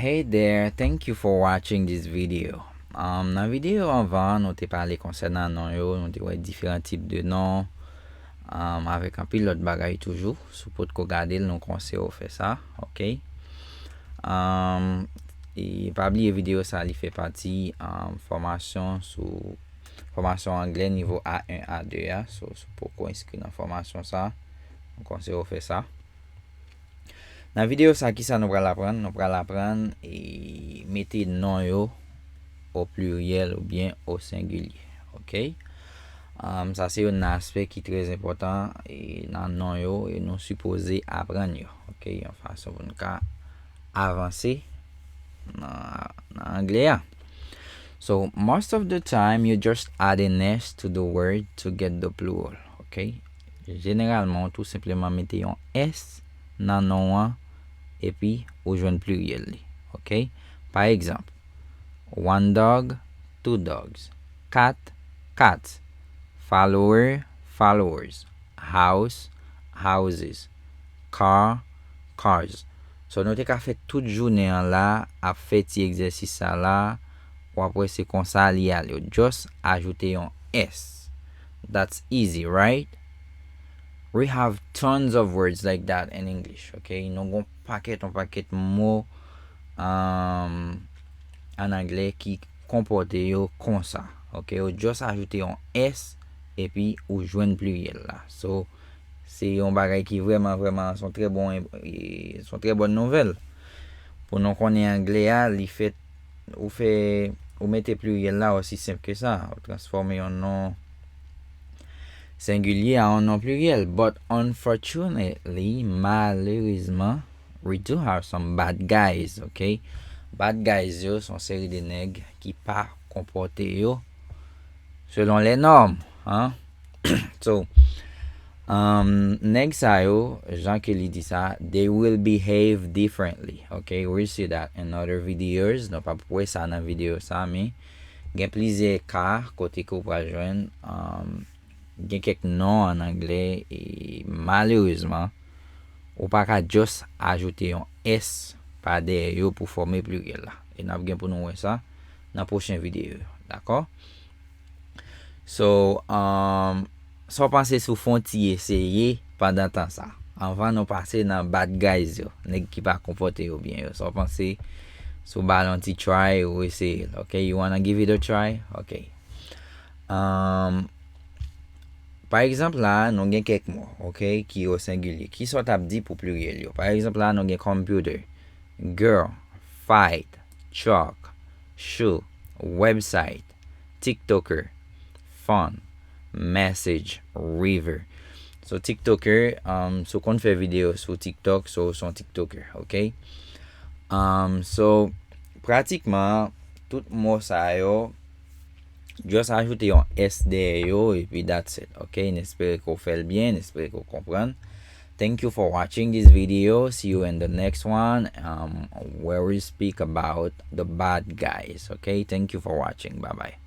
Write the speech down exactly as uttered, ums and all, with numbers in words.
Hey there, thank you for watching this video. Um, nan videyo anvan, nou te pale konsènan non yo, nou te wè diferan tip de non, um, avèk anpil lòt bagay toujou. Si w potko gade l, nou konseye w fè sa, ok? Um, e pa bliye videyo sa, li fè pati, um, fòmasyon sou, fòmasyon anglè nivo A en, A de a. So, si w poko enskri nan fòmasyon sa, nou konseye w fè sa. Nan videyo sa, kisa nou pral aprann? Nou pral aprann e mete non yo o pliryèl oubyen o sengilye. Ok? Um, sa se youn nan aspè ki trè enpòtan e nan non yo e nou sipoze aprann yo. Ok? Yon fason pou nou ka avanse nan, nan anglè a. So, most of the time, you just add an S to the word to get the plural. Ok? Jeneralman, ou tou senpleman mete yon S nan non an, epi ou jwenn pliryèl li. Ok? Pa egzanp, one dog, two dogs. Cat, cats. Follower, followers. House, houses. Car, cars. So, nou te ka fè tout jounen an la ap fè ti egzèsis sa la. W ap wè se konsa li ale. Just ajoute yon S. That's easy, right? We have tons of words like that in English, ok? Nou gon pakèt, yon pakèt mo, um, an anglè ki konpòte yo konsa, ok? Ou just ajoute yon S epi ou jwenn pliryèl la. So, se yon bagay ki vrèman, vrèman, se yon trè bon, e, se yon trè bòn nouvèl. Pou nou konnen anglè a, li fèt, ou fè, ou mete pliryèl la osi senp ke sa. Ou transfòme yon non sengilye a yon non pliryèl. But unfortunately, malerezman, we do have some bad guys, ok? Bad guys yo se yon seri de nèg ki pa konpòte yo selon les normes, hein? So, um, nèg sa yo, jan ke li di sa, they will behave differently, ok? We'll see that in other videos. Nou p ap wè sa nan videyo sa, men gen plizyè ka kote ke w pral jwenn, um, gen kèk non an anglè, e malerezman, ou pa ka just ajoute yon S pa dèyè yo pou fòme pliryèl la. E n ap gen pou nou wè sa nan pwochen videyo yo, dakò? So, um, sa w panse si w fè yon ti eseye pandan tan sa? Anvan nou pase nan bad guys yo, nèg ki pa konpòte yo byen yo. Sa w panse si w ba l yon ti try, ou eseye l, ok? You wanna give it a try? Ok. Um, pa egzanp la, nou gen kèk mo, ok, ki o sengilye. Kisa w t ap di pou pliryèl yo? Pa egzanp la, nou gen computer, girl, fight, truck, shoe, website, TikToker, fun, message, river. So, TikToker, um, si w konn fè videyo sou TikTok, so, w se yon TikToker, ok? Um, so, pratikman, tout mo sa yo, just ajoute yon S dèyè yo, epi that's it, ok? N espere ke w fè l byen, n espere ke w konprann. Thank you for watching this video. See you in the next one, um, where we speak about the bad guys, ok? Thank you for watching. Bye bye.